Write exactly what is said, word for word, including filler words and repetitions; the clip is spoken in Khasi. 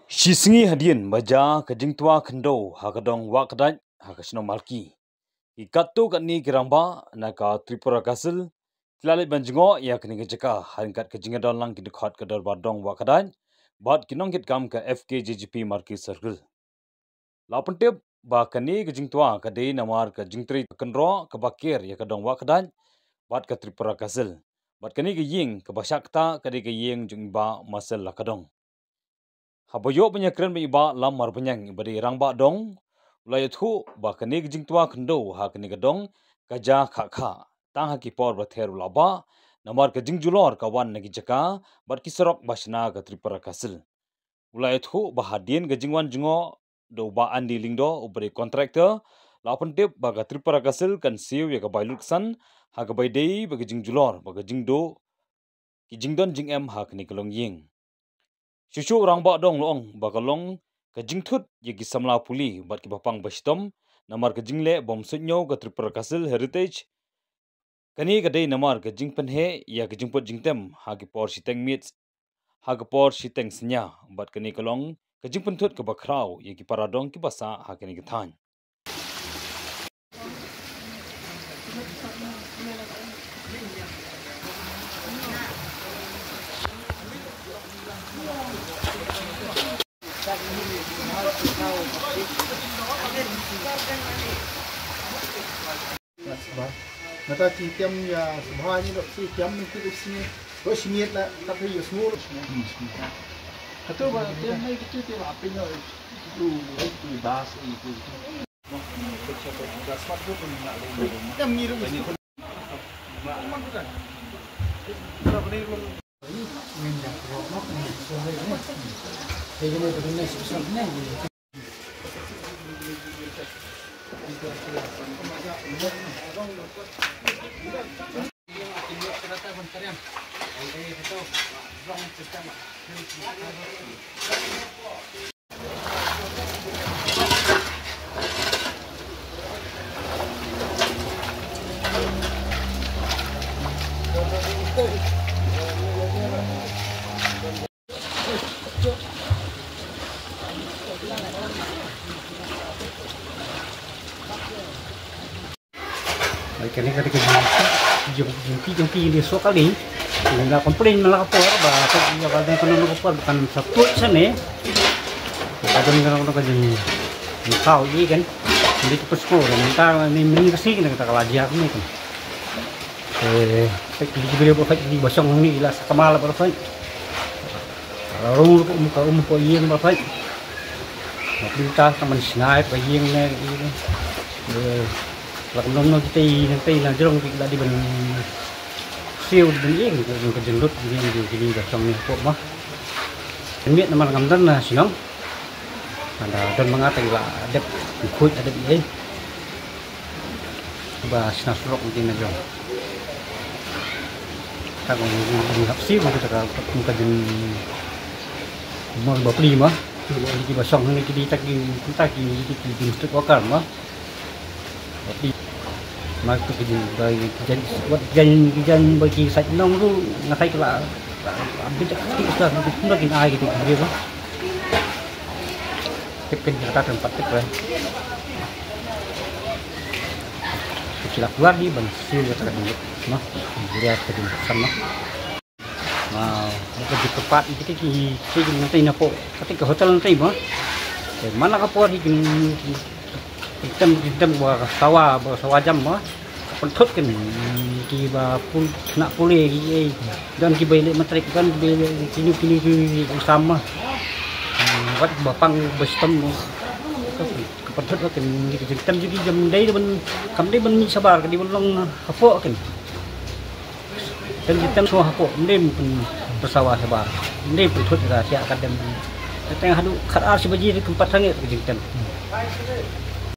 Shi sngi hadien ba jia ka jingtwa khyndew ha ka dong Wahkdait ha ka shnong Malki, ki katto katne ki rangbah na ka Tripura Council ki la leit ban jngoh ïa kane ka jaka ha ryngkat ka jingïadon lang ki dkhot ka dorbar dong Wahkdait bad ki nongkitkam ka F K J G P Malki Circle. La pyntip ba kane ka jingtwa ka dei namar ka jingtrei kynroh kaba ker ïa ka dong Wahkdait bad ka Tripura Council, bad kane ka ïing kaba shah ktah ka dei ka ïing jong i Bah Marcel Lakadong. Haba ïoh ban ïakren bad i Bah Lam Marbaniang, iba dei rangbah dong, u la ïathuh ba kane ka jingtwa khyndew ha kane ka dong ka jia khah khah tang ha ki por ba ther u la bah, namar ka jingjulor ka wan na ki jaka bad ki surok ba shna ka Tripura Council. U la ïathuh ba hadien ka jingwan jngoh da u Bah Andy Lyngdoh uba dei contractor, la pyntip ba ka Tripura Council kan siew ïa ka bai lutksan ha kaba ïadei bad ka jingjulor bad ka jingduh ki jingdon jingem ha kane ka longïing. Shuh shuh u rangbah dong u la ong ba ka long ka jingthut ïa ki samla pule bad kiba pang bashitom namar ka jingleh bym suidñiew ka Tripura Council Heritage. Kane ka dei namar ka jingpynheh ïa ka jingput jingtem ha ki por shiteng miet, ha ki por shiteng synñia, bad kane ka long ka jingpynthut kaba khraw ïa ki para dong kiba sah ha kane ka thaiñ. Nata ki tiam ïa sbha ni dok si tiam ni tu si ni. Dok si ni na tapi ïa smur. Hatu ba tiam ni kitu tiam apa ni? Tu tu das itu. Tiam ni dok. Ai, kane ka dei ka jingpynthut jong ki, jong ki, jong ki, jong ki, jong ki, jong ki. Ngi la complain man la ka por ba ka jingïaid ba dei kano kano ka por ba kan sa tuid shane. Ka don kano kano ka jingthaw ïa kan. Ngi ki pynshngaiñ mynta ne mynta ka sngi kane ka la jia kane kan. Eh, peit ki briew ba peit ki ba shong hangne la sa kama la ba peit. Ka la rung ka um ka um ko ïing ba peit. Ba pynta ka man snai ba ïing ne ïing. Eh, la ka nong nong kita ïing kita ïing na jrong kita la dei ban siew dei ban ïing ka jinglut dei ban ïing ba shong ne ko ma. Kan miet namar ngam don na shnong. Haba don ma nga te la dep khuid la dep ïeng. Ba shna surok ngi na jong. Ka kong ngi hap siew ngi ta ka kum ka jin mor ba pli ma. Ki ba shong ngi ki di ta ki ta ki ki ki jin stuk wakar ma. Tapi ma tu ki jin ba ki jan wat jan ki jan ba ki sait nong ru nga sait la. Abis ki sa ki kum ki ai ki ki ba. Tip kan kita tempat tip kan. Kita keluar di ban siew kita kan. Nah, dia tadi sama. Nah, kita di tempat kita ki kita nanti napo. Kita ke hotel nanti mah. Eh, mana ka por di tem tem ba sawa ba sawa jam mah. Pynthut kan ki ba pun nak pule ki eh. Don ki ba leh matrik don ki ba leh kini kini ki sama. Wat ba pang ba stem. Ka pynthut kan ki tem ji ki jam dei ban kam dei ban sabar ka dei ban long hapo kan. Tem ji tem so hapo ndem pun bersawa sabar. Ndem pun thut ka sia ka dem. Teng hadu khat ar si baji ki kempat sangit ki jingtem.